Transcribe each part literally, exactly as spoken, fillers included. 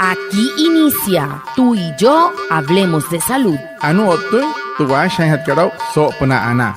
Aquí inicia Tú y yo hablemos de salud. Anuu o'ttüin tü waashajaainjatkat aa'u soo'opünaa anaa.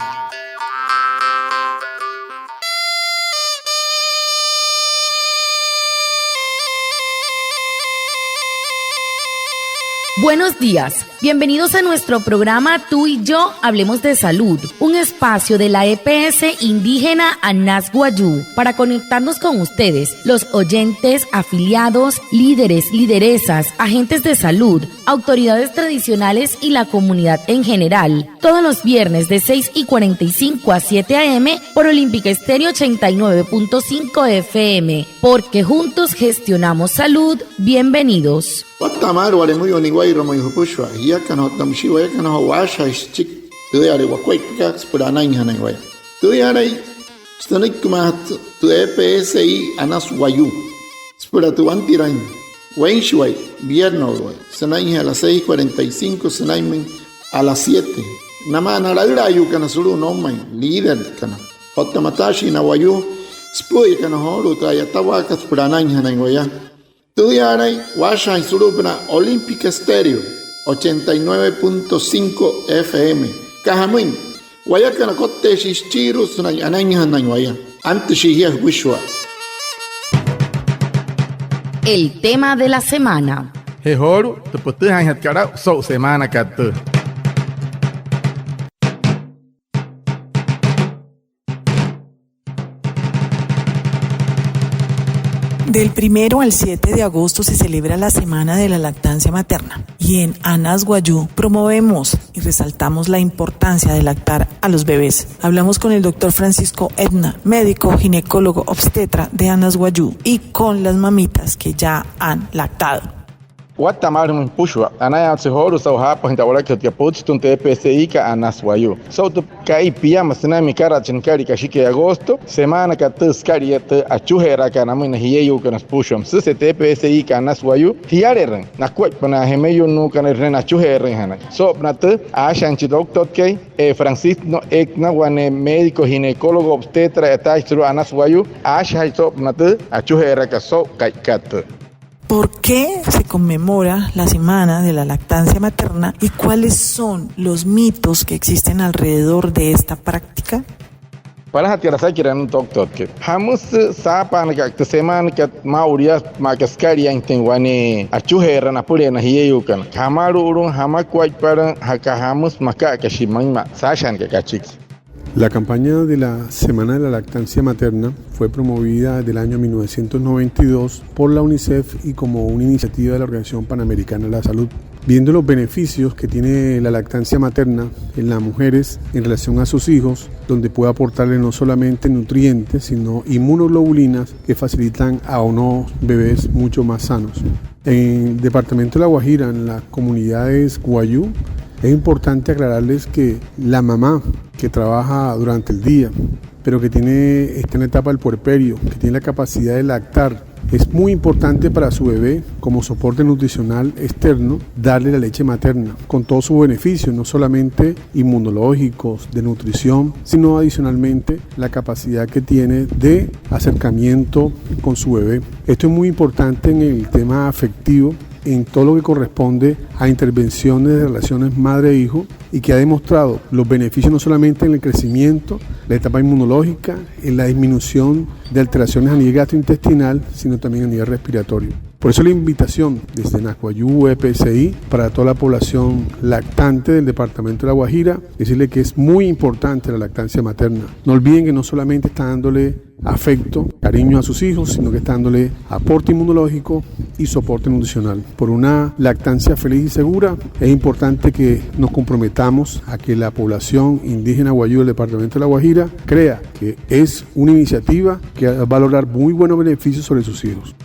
Buenos días. Bienvenidos a nuestro programa Tú y yo hablemos de salud, un espacio de la E P S indígena Anas Wayuu para conectarnos con ustedes, los oyentes, afiliados, líderes, lideresas, agentes de salud, autoridades tradicionales y la comunidad en general. Todos los viernes de seis y cuarenta y cinco a siete a. m. por Olímpica Estéreo ochenta y nueve punto cinco F M, porque juntos gestionamos salud. Bienvenidos. Watta'a maalü wale müyuu niwa'irua mayuu jüpüshua jiakana otta müshii wayakana joo waashajaain süchiki tüüyale wakuaippakat süpüla anainjanain waya. Tüüyalai sünüikimaajatü tü E P S I Anas Wayuu süpüla tü wantiraain weinshiwai, viernes wai, sünainjee a las seis cuarenta y cinco sünainmüin a las siete. Namaa na laülaayuukana sulu'u noumain, líderkana otta mataashii na wayuu süpü'üyakana joolu'u tü a'yatawaakat süpüla anainjanain waya. Tüüyaalain waashajaain sulu'upünaa Olímpica Estéreo ochenta y nueve punto cinco F M, süka jamüin wayakana kotteeshii süchiirua sünain anainjanain waya. Antüshii jia jüpüshua. El tema de la semana. Je joolu'u tü pütüjaainjatkat aa'u so'u semaanakat tüü. Del primero al siete de agosto se celebra la Semana de la Lactancia Materna, y en Anas Wayuu promovemos y resaltamos la importancia de lactar a los bebés. Hablamos con el doctor Francisco Etna, médico ginecólogo obstetra de Anas Wayuu, y con las mamitas que ya han lactado. Watta'a maalü jümüin jüpüshua, anayaawatse joolu'u saa'u jaapajüin tü a'walakajütkat pütchi sütüma tü E P S I kat Anas Wayuu. So'u tü ka'i piama sünainmüin, kara'a chi nükalia kashikai agosto, semaanakat tüü sükalia tü achuje'eraakat namüin na jieyuukana süpüshua. Müsüse tü E P S I kat Anas Wayuu, jialerüin nakuaippa na jemeyunnuukana, na achuje'erüinjanain soo'opünaa tü aashajaain chi doctorkai, eh, Francisco Etna, wane médico ginecólogo obstetra a'yataashi sulu'u Anas Wayuu, aashajaain soo'opünaa tü achuje'eraakat so'u ka'ikat tüü. ¿Por qué se conmemora la Semana de la Lactancia Materna y cuáles son los mitos que existen alrededor de esta práctica? Palajatkat asakiraa nünain doctorkai. ¿Jamüsü saapaanaka tü semaanakat maa'ulu yaa maa aka sükaliainjatüin wane achuje'eraa napüleerua na jieyuukana? ¿Jamalu'ulu'u, jamakuaippala'a, aka jamüsü maka aka shia müinma'a? Saashajanaka kachiki. La campaña de la Semana de la Lactancia Materna fue promovida desde el año mil novecientos noventa y dos por la UNICEF y como una iniciativa de la Organización Panamericana de la Salud. Viendo los beneficios que tiene la lactancia materna en las mujeres en relación a sus hijos, donde puede aportarle no solamente nutrientes, sino inmunoglobulinas que facilitan a unos bebés mucho más sanos. En el departamento de La Guajira, en las comunidades wayuu, es importante aclararles que la mamá que trabaja durante el día, pero que tiene, está en la etapa del puerperio, que tiene la capacidad de lactar, es muy importante para su bebé, como soporte nutricional externo, darle la leche materna, con todos sus beneficios, no solamente inmunológicos, de nutrición, sino adicionalmente la capacidad que tiene de acercamiento con su bebé. Esto es muy importante en el tema afectivo, en todo lo que corresponde a intervenciones de relaciones madre-hijo, y que ha demostrado los beneficios no solamente en el crecimiento, la etapa inmunológica, en la disminución de alteraciones a nivel gastrointestinal, sino también a nivel respiratorio. Por eso la invitación desde Anas Wayuu E P S I para toda la población lactante del departamento de La Guajira, decirle que es muy importante la lactancia materna. No olviden que no solamente está dándole afecto, cariño a sus hijos, sino que está dándole aporte inmunológico y soporte nutricional. Por una lactancia feliz y segura, es importante que nos comprometamos a que la población indígena wayuu del departamento de La Guajira crea que es una iniciativa que va a lograr muy buenos beneficios sobre sus hijos.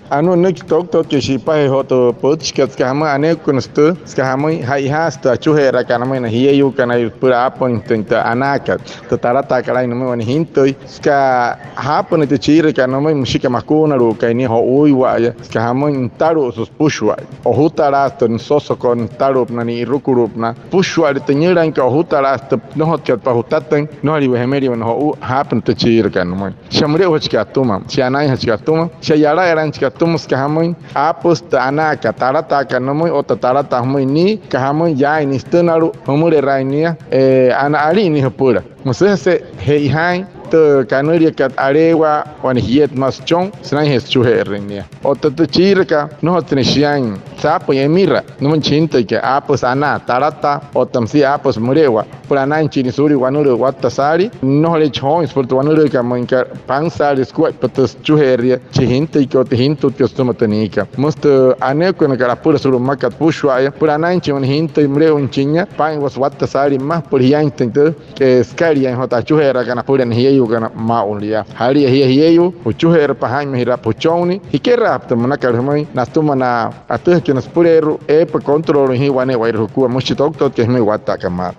Anuu nünüiki chi toktotkai shi'ipajee joo tü pütchikat, süka jamüin aneekünüsü tüü, süka jamüin ja'ijaasü tü achuje'eraakat namüin na jieyuukana süpüla aapüinjatüin tü anaakat, tü talataakat aa'in nümüin wane jintüi, süka jaapünüin tü chiiraka nümüin, müshiki makuunalu'ukai nia jo'uuiwa'aya, süka jamüin nütalu'usü süpüshua. Ojutalaasü tü nüsosokot, nütalu'upünaa, ni'irukulu'upünaa, süpüshua'ale tü niyülainkat, ojutalaasü tü nnojotkat süpüla jutatüin, nnojolee'iwa jemelee'iwa na jo'uu, jaapünüin tü chiiraka nümüin. Shia müle'ojachikai atüma, shia anainjachikai atüma, shia yala'elanjachikai Sütüma süka jamüin, aapüsü tü anaakat, talataakat nümüin otta talataa jümüin nii, süka jamüin yaain nia sütünalu'u, jümüle'eraain nia, eh, ana alin nia jüpüla. Müsüjese che'ojaain tü kanüliakat aleewaa wane jiet, müsü süchon sünainjee süchuje'erüin nia. Otta tü chiirakat, nnojotsü nia shiain saapüin emiraa nümüin chi jintüikai, aapüsü anaa, talataa otta müsia aapüsü müle'ewaa süpüla anainjachin nia suulia wanülüü watta saalii. Nnojoliichi jooin süpüla tü wanülüükat müinka pansaale sukuaippa tü süchuje'eria chi jintüikai otta jintutkat sütüma tü niikat. Müsü tü aneekünakat apüla sulu'u mmakat süpüshua'aya süpüla anainjachin wane jintüi müle'uinjachin nia, paa'inwasü watta saalii mma süpüla jiainjatüin tü, eh, sükaliain joo tü achuje'eraakat napüla na jieyuukana maa'ulu yaa. Jalia jia jieyuu, jüchuje'erapa jaa'inmajiraapa jüchonnii, jikeraapa tü münakat jümüin natüma na atüjakana süpüleerua eepa kontroolüin jia wane'ewai jukua, müshi chi toktotkai jümüin watta'akat maalü.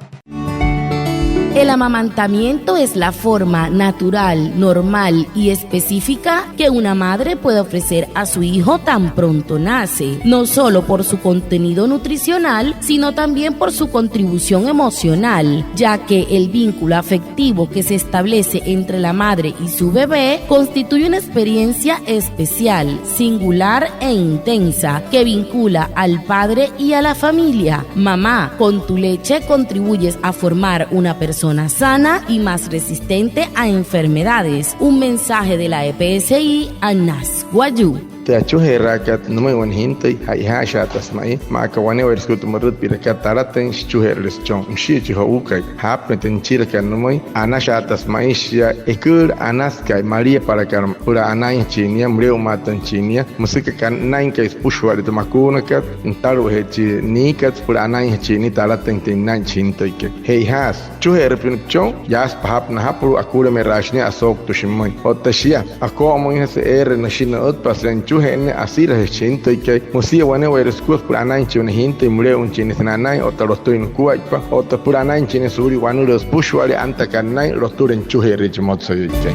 El amamantamiento es la forma natural, normal y específica que una madre puede ofrecer a su hijo tan pronto nace, no solo por su contenido nutricional, sino también por su contribución emocional, ya que el vínculo afectivo que se establece entre la madre y su bebé constituye una experiencia especial, singular e intensa que vincula al padre y a la familia. Mamá, con tu leche contribuyes a formar una persona sana y más resistente a enfermedades. Un mensaje de la E P S I Anas Wayuu. Tü achuje'eraakat nümüin wane jintüi, ja'ijaashaatasü ma'i, maa aka wane'ewaire sukua tü mürüt pi'rakat, talatüin süchuje'erüle süchon. Müshia chi jo'uukai, jaapüin tü nüchirakat nümüin, anashaatasü ma'i shia eküülü anasükai, maliapalakat, süpüla anainjachin nia, müle'umaatüinjachin nia, müsü aka kannainkai süpüshua'ale tü makuunakat, nütalu'ujee chi niikat süpüla anainjachin nia, talatüin tü nünain chi jintüikai. Je'ijaasü, süchuje'erüpünüin püchon, yaasüpa jaapü najapulu'u, akuuleme'eraashi nia, asouktüshi pümüin. Otta shia, akoo'omüinjasü eere nüshi nü'ütpa'a sünain nüchuje'ennüin, asirajüshi chi jintüikai, müsia wane'ewaire sukua süpüla anainjachin wane jintüi müle'uinjachin nia sünain anain otta lotüin nukuaippa, otta süpüla anainjachin nia suulia wanülüü süpüshua'ale anta aka nünain lotüle nüchuje'eria chi motsoyüikai.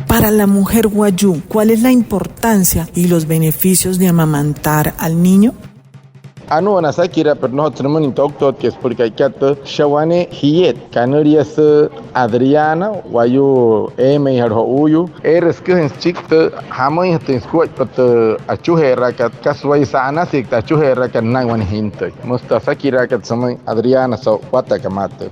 Para la mujer wayuu, ¿cuál es la importancia y los beneficios de amamantar al niño? Anuu wane asakiraapa, pero nnojotsü nümünüin toktotkai süpüla ka'ikat tüü. Shia wane jiet kanüliasü Adriana, wayuu eemeejalu jo'uuyuu. Eere süküjain süchiki tü jamüinjatüin sukuaippa tü achuje'eraakat, kasa wayuu sa'anasiika tü achuje'eraakat nünain wane jintüi. Müsü tü asakiraakat sümüin Adriana so'u, watta'aka maa tüü.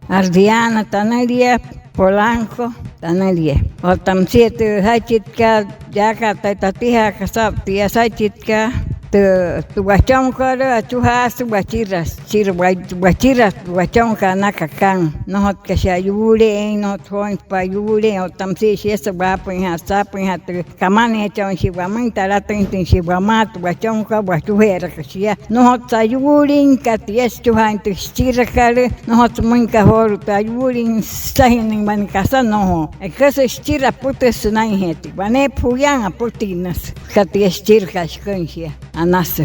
Adriana tanülia, Polanco tanülia. Otta müsia tü jaichitkat, yaaka'a taya tatüjaa aka saa'u tü asaichitkat, tü, tü wachonkat achujaasü wachira, chira wa-, wachira tü wachonkat anaka akan. Nnojotka shia ayuule'ein, nnojotsü jooin süpüla ayuule'ein, otta müsia shiasa waapüinjaa, saapüinjaa tü kamaneechonshii wamüin, talatüinjatüin shia wamaa tü wachonkat, wachuje'eraka shia. Nnojotsü ayuulin aka tia süchujaain tü süchirakat, nnojotsü müin aka joolu'u tü ayuulin süsajinüin wane kasa, nnojo. Eküsü süchira, apütüsü sünainjee tia. Waneepia juyain, apütinnüsü aka tia süchirakat, shiküin shia. Anasü.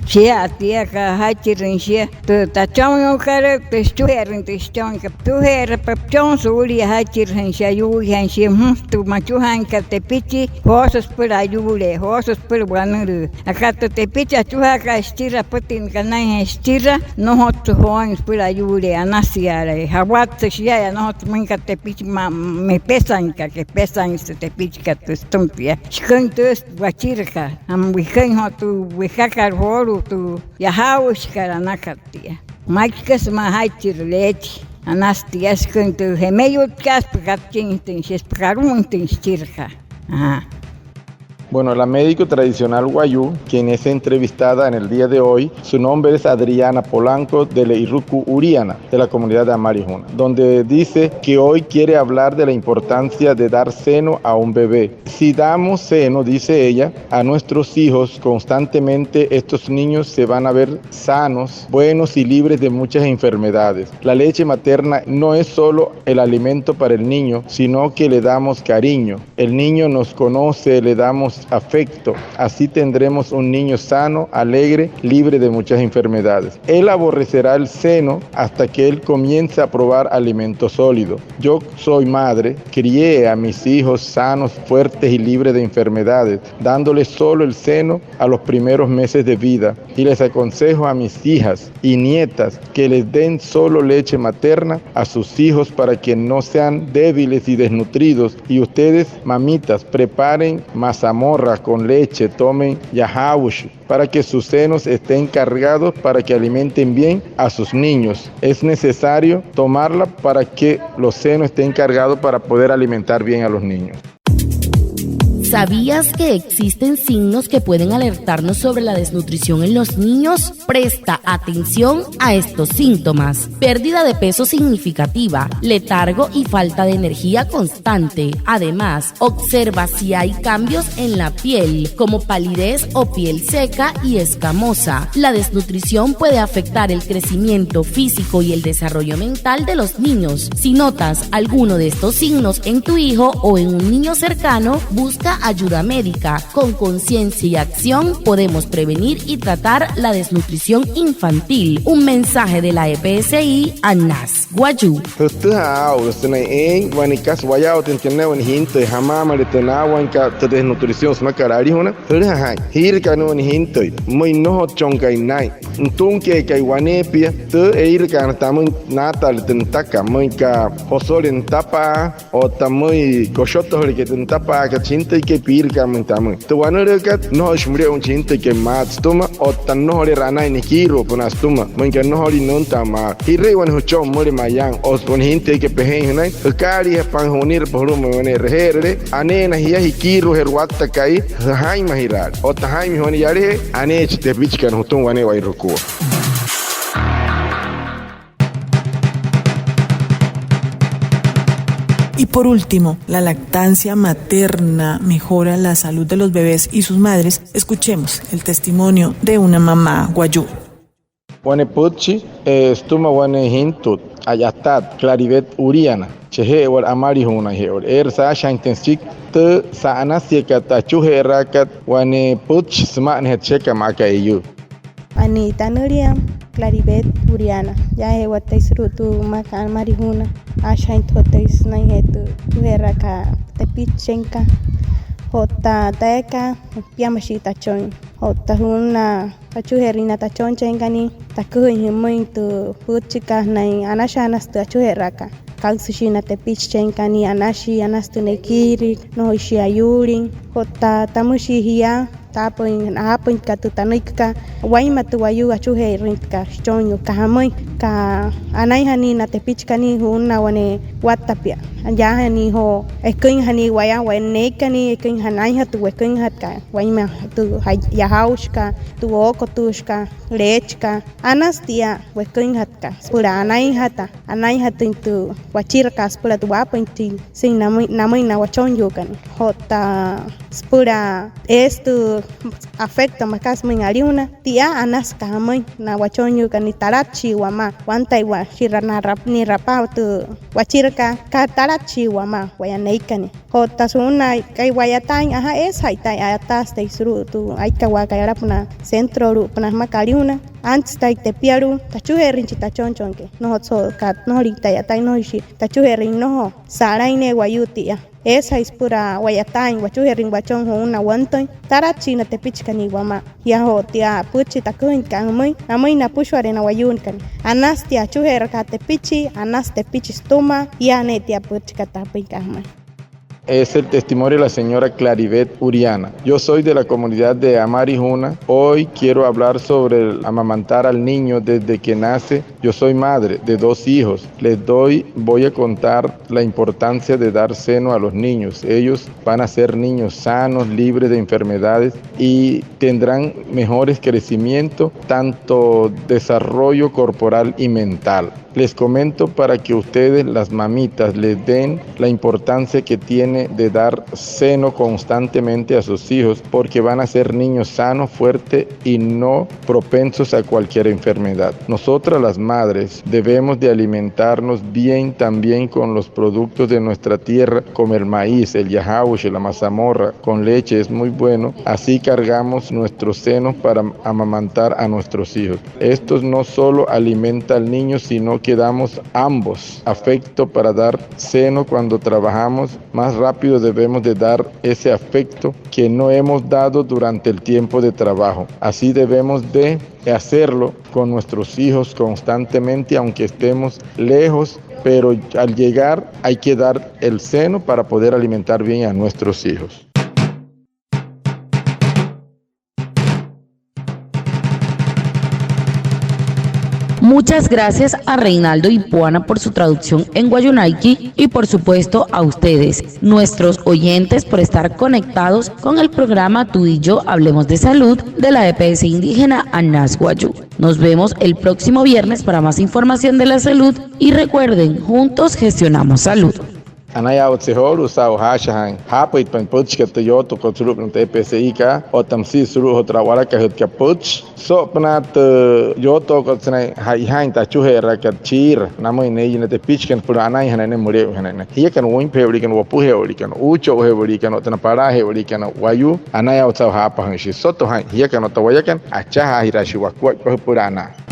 Shia tia aka jaichirüin shia. Tü tachonyuukat, tü süchuje'erüin tü süchonkat. Süchuje'erapa püchon suulia jaichirüin shia, ayuuijaain shia, jümsü tü machujaainkat tepichi, joosü süpüla ayuulee, joosü süpüla wanülüü. Aka tü tepichi achujaakat süchira, apütinnüka sünainjee süchira, nnojotsü jooin süpüla ayuulee, anasia'ale'e. Jawatsü shia'aya, nnojotsü müin aka tepichi ma-, mepesainka, kepesainsü tepichikat tü sütüma tia. Shiküin tüü wachirakat. Jamüin wiküin joo tü wekakat joolu'u tü yajaawüshikat anakat tia. Maichikasü maa jaichirü leechi. Anasü tia, shiküin tü jemeyutkat süpüla katüinjatüin shia, süpüla karu'uinjatüin süchirakat. Ajá. Bueno, la médico tradicional wayuu, quien es entrevistada en el día de hoy, su nombre es Adriana Polanco de Leiruku Uriana, de la comunidad de Amali Juna, donde dice que hoy quiere hablar de la importancia de dar seno a un bebé. Si damos seno, dice ella, a nuestros hijos constantemente, estos niños se van a ver sanos, buenos y libres de muchas enfermedades. La leche materna no es solo el alimento para el niño, sino que le damos cariño. El niño nos conoce, le damos afecto. Así tendremos un niño sano, alegre, libre de muchas enfermedades. Él aborrecerá el seno hasta que él comience a probar alimento sólido. Yo soy madre, crié a mis hijos sanos, fuertes y libres de enfermedades, dándoles solo el seno a los primeros meses de vida. Y les aconsejo a mis hijas y nietas que les den solo leche materna a sus hijos para que no sean débiles y desnutridos. Y ustedes, mamitas, preparen mazamorra con leche, tomen yahaush para que sus senos estén cargados, para que alimenten bien a sus niños. Es necesario tomarla para que los senos estén cargados para poder alimentar bien a los niños. ¿Sabías que existen signos que pueden alertarnos sobre la desnutrición en los niños? Presta atención a estos síntomas: pérdida de peso significativa, letargo y falta de energía constante. Además, observa si hay cambios en la piel, como palidez o piel seca y escamosa. La desnutrición puede afectar el crecimiento físico y el desarrollo mental de los niños. Si notas alguno de estos signos en tu hijo o en un niño cercano, busca ayuda médica. Con conciencia y acción podemos prevenir y tratar la desnutrición infantil. Un mensaje de la E P S I Anas Wayuu. Jütüjaa aa'ulu sünain eein wane kasa wayaawatüin tü ne'e wane jintüi jamaamalü tü naawainkat tü desnutrición sümakat alijuna. Jülüja jaa'in, jiiraka anuu wane jintüi pümüin nnojotchonkai naa'in, nütunkeekai waneepia, tü eirakaana tamüin naata'ale tü nütakat, müin aka josole nütapaa otta müin koshotojülekai tü nütapaakat chi jintüikai, piirakaa müin tamüin. Tü wanülüükat, nnojoishi müle'oin chi jintüikai maa sütüma otta nnojolüle anain nikiiru'upünaa sütüma, müin aka nnojolüin nüntaa maa. Ji'rüi wane jüchon pümüle mayaa, o wane jintüikai pejein jünain, jükaaliijapain ju'unirapa julu'umüin wane e'reje'erüle, aneena jia jikiiru'ujeerü watta ka'i, jaa'inmajiraale otta jaa'inmajia wane yalajee, aneechi tepichikana jütüma wane'ewai jukua. Y por último, la lactancia materna mejora la salud de los bebés y sus madres. Escuchemos el testimonio de una mamá wayuu. Wane pütchi, eh, sütüma wane jintut a'yataat, Claribet Uriana, cheje'e wal amalijuunaije'ewal. Eere saashajaainjatüin süchiki tü sa'anasiakat achuje'eraakat wane pütchi süma'anajee tüshekat maa aka eyüü. Wane tanülia Claribet Uriana, yaajee watüin sulu'u tü mmakat amalijuuna, aashajaainjatüin watüin sünainjee tü achuje'eraakat tepichichenkat. Otta tayakat, piamashii tachon. Otta ju'una achuje'erüin na tachonchenkani, taküjain jümüin tü pütchikat sünain anashaainjatü tü achuje'eraakat. Kaüsüshii na tepichichenkat, nia anashii, anasü tü nekiiruit, nnojoishii ayuulin. Otta tamüshii jia taapüin, aapüinkat tü tanüikikat, wainma tü wayuu achuje'erüinkat süchonyuu, aka jamüin, aka anainjanain na tepichikani ju'una wane wattapia, yaajanain joo eküinjanain waya, waya neeikani, eküinjanain anainjatü weküinjatkat, wainma tü yajaushikat, tü wookotüshikat, leechikat, anasü tia weküinjatkat süpüla anainjata, anainjatüin tü wachirakat süpüla tü waapüinjatüin sünain namüin, namüin na wachonyuukana. Otta süpüla eesü tü afecto makat sümüin alijuna, tia anasü aka jamüin na wachonyuukana, talatshii wamaa, wantaiwa shia na rap, nia rapaa tü wachirakat, aka talatshii wamaa waya neeikani. Otta su'unnaa ka'i wa'yataain, aja, eesü ja'itaai a'yataasü taya sulu'u tü aikawaakai alapünaa centrolu'upünaa jümakat alijuna, antsü taya tepialu'u tachuje'erüin chi tachonchonkai. Nnojotsü joo aka nnojolüin ta'yataain, nnojoishi tachuje'erüin, nnojo sa'alain ne'e wayuu tia. Eesü ja'isa süpüla wa'yataain, wachuje'erüin wachon ju'una wantüin, talatshii na tepichikani wamaa. Jia joo tia pütchi taküjainjatkat jümüin, namüin napüshua'ale na wayuukana. Anasü tia achuje'eraakat tepichi, anasü tepichi sütüma, jia ne'e tia pütchikat taapüinkat jümüin. Es el testimonio de la señora Claribet Uriana. Yo soy de la comunidad de Amarijuna. Hoy quiero hablar sobre el amamantar al niño desde que nace. Yo soy madre de dos hijos. Les doy, voy a contar la importancia de dar seno a los niños. Ellos van a ser niños sanos, libres de enfermedades y tendrán mejores crecimientos, tanto desarrollo corporal y mental. Les comento para que ustedes, las mamitas, les den la importancia que tiene de dar seno constantemente a sus hijos, porque van a ser niños sanos, fuertes y no propensos a cualquier enfermedad. Nosotras las madres debemos de alimentarnos bien también con los productos de nuestra tierra, como el maíz, el yajaushe, la mazamorra, con leche es muy bueno. Así cargamos nuestros senos para amamantar a nuestros hijos. Esto no solo alimenta al niño, sino que damos ambos afecto para dar seno cuando trabajamos. Más rápido debemos de dar ese afecto que no hemos dado durante el tiempo de trabajo. Así debemos de hacerlo con nuestros hijos constantemente, aunque estemos lejos, pero al llegar hay que dar el seno para poder alimentar bien a nuestros hijos. Muchas gracias a Reinaldo Ipuana por su traducción en wayuunaiki y por supuesto a ustedes, nuestros oyentes, por estar conectados con el programa Tú y yo hablemos de salud de la EPS indígena Anas Wayuu. Nos vemos el próximo viernes para más información de la salud y recuerden, juntos gestionamos salud. Anayaawatse joolu'u saa'u jaashajaain jaapüitpain pütchikat tü yootokat sulu'upünaa tü EPSIkat otta müsia sulu'u joo tü a'walakajütkat pütchi soo'opünaa tü yootookat sünain ja'ijaain tü achuje'eraakat chiira namüin ne'e na tepichikana süpüla anainjanain ne'e, müle'oinjanain ne'e, jiakana wüinpaje'ewaliikana, wopuje'ewaliikana, uucho'uje'ewaliikana otta na palaaje'ewaliikana wayuu. Anayaawatse saa'u jaapajüin shia. Soto jaa'in jiakana otta wayakana, achajaajiraashii wakuaippa jüpüla anaa.